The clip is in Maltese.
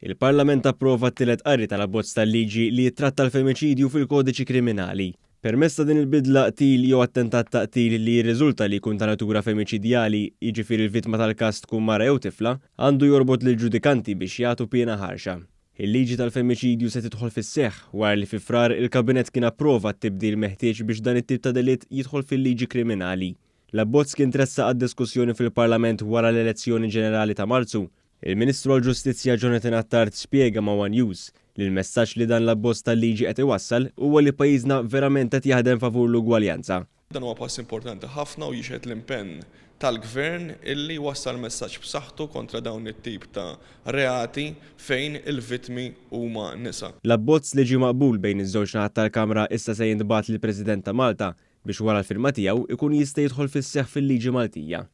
Il-Parlament approva t-tielet qari tal-abbozz tal-liġi li jittratta l-femiċidju fil-Kodiċi Kriminali. Permezz ta' din il-bidla, qtil jew attentat ta' qtil li jirriżulta li jkun ta' natura femiċidjali, jiġifieri l-vittma tal-każ tkun mara jew tifla, għandu jorbot lill-ġudikanti biex jagħtu piena ħarxa. Il-liġi tal-femiċidju se tidħol fis-seħħ wara li fi Frar il-Kabinett kien approva t-tibdil meħtieġ biex dan it-tip ta' delitt jidħol fil-liġi kriminali. L-abbozz kien tressaq għad-diskussjoni fil-Parlament wara l-elezzjoni ġenerali ta' Marzu. Il-Ministru għall-Ġustizzja Jonathan Attard spjega ma' one News li l-messaġġ li dan l-abbozz tal-liġi qed iwassal huwa li pajjiżna verament qed jaħdem favur l-ugwaljanza. Dan huwa pass importanti ħafna u jixhed l-impenn tal-Gvern illi jwassal messaġġ b'saħħtu kontra dawn it-tip ta' reati fejn il-vittmi huma nisa. L-abbozz li ġie maqbul bejn iż-żewġ naħat tal-Kamra issa se jintbagħat lill-President ta' Malta biex wara l-firma tiegħu jkun jista' jidħol fis-seħħ fil-liġi Maltija.